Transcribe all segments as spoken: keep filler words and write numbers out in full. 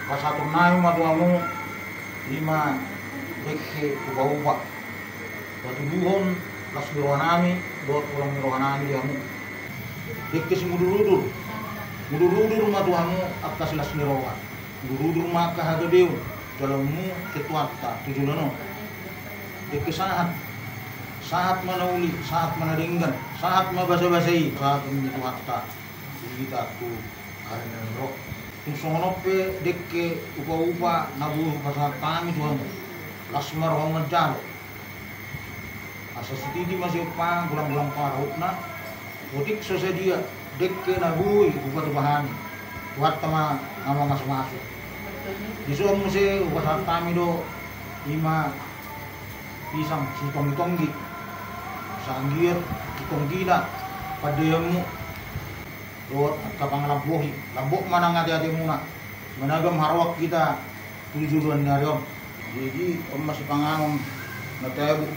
Pasahaton nami ma tu hamu, ima dengke upa-upa. Patuduhon las ni roha nami dohot holong ni roha nami di hamu. Dengke simudur-udur. Mudur-udur ma tu hamu angka silas ni roha. Mudur-udur ma angka hagabeon jaloonmu sian Tuhanta tu joloan on. Dengke sahat. Sahat ma na uli, sahat ma na denggan, sahat ma basa-basa i, sahat ma di Tuhanta. Di hita tu ari na naeng ro. Tung songon on pe dengke upa-upa na boi hupasahat hami tu hamu. Las ma rohamu manjalo. Asa sititi ma siompa, golang-golang pangarahutna. Otik so sadia dengke na boi hupatupa hami, Tuhanta ma na mamasu-masu. Dison muse hupasahat hami do ima pisang sitonggi-tonggi, sanggiat sitonggina pandeanmu dohot angka pangalambohi. Lambok ma nang ate-atemuna, managam haroan hita tu joloan ni ari on. Jadi on ma sipanganon na tabo.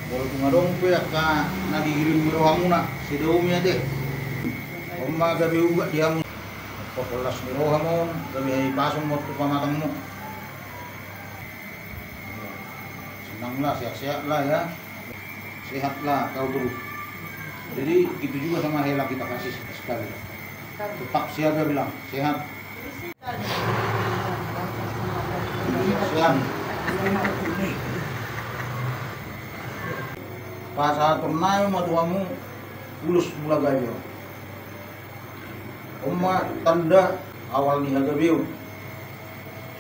Molo tung adong pe angka na dihirim ni rohamuna, sai dao ma i ate. On ma gabe ubat di hamu. Pos las ni roha ma on, gabe hahipason ma on tu pamatangmu. Senanglah, sehat-sehatlah ya. Sehatlah kau terus. Jadi gitu juga sama Hela, kita kasih sekali. Tetap siaga bilang, sehat. Sehat. Pasahaton nami ma tu hamu ulos mula gabe on. On ma tanda awal ni hagabeon.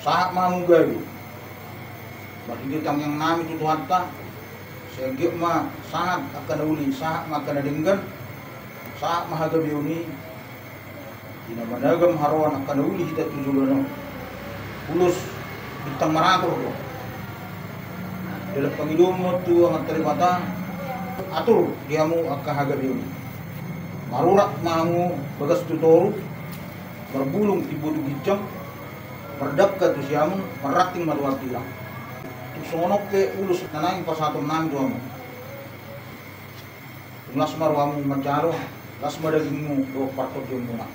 Sahat ma hamu gabe. Marhite tangiang nami tu Tuhanta, sai anggiat ma sahat angka na uli, sahat ma angka na denggan, sahat ma hagabeon i. Di na managam haroan angka na uli hita tu joloan on. Ulos bintang marator do. Dalan pangidoan ma on tu Amanta Debata, atur di hamu angka hagabeon i. Marurat ma hamu bagas tu toru, marbulung timbo tu ginjang, mardangka tu siamun, marranting ma tu hambirang. Tung songon on pe ulos na naeng pasahaton nami tu hamu. Tung las ma rohamu manjalo, las ma dagingmu dohot partondion muna.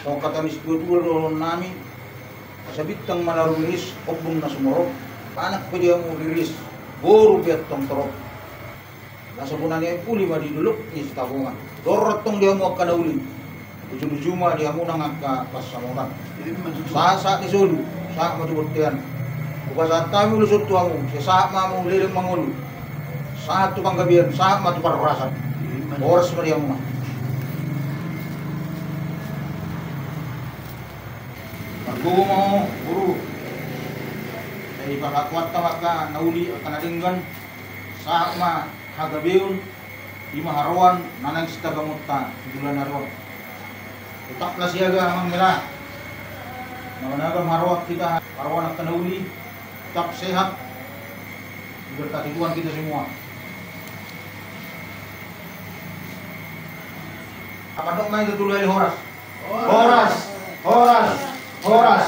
Songon hata ni situatua dohonon nami, asa bintang ma na rumiris, ombun na sumorop, anak pe di hamu riris, boru pe antong torop. Asa bona ni aek puli ma di dolok ni Sitapongan. Dor antong di hamu angka na uli. Luju-luju ma di hamu nang angka pansamotan. Sahat-sahat ni solu, sahat ma tu bontean. Hupasahat hami ulos on tu hamu, sai sahat ma hamu leleng mangolu. Sahat tu panggabean, sahat ma tu parhorasan. Horas ma di hamuna. Margogo ma ho boru. Sai pasahat Tuhanta ma angka na uli, angka na denggan. Sahat ma hagabeon, ima haroan na naeng sitagamonta tu joloan ni ari on. Tetaplah siaga amang Hela. Na managam haroan hita, haroan angka na uli, tetap sehat. Diberkati Tuhan kita semua. Apa dong main tu tolu kali horas? Horas, horas, horas.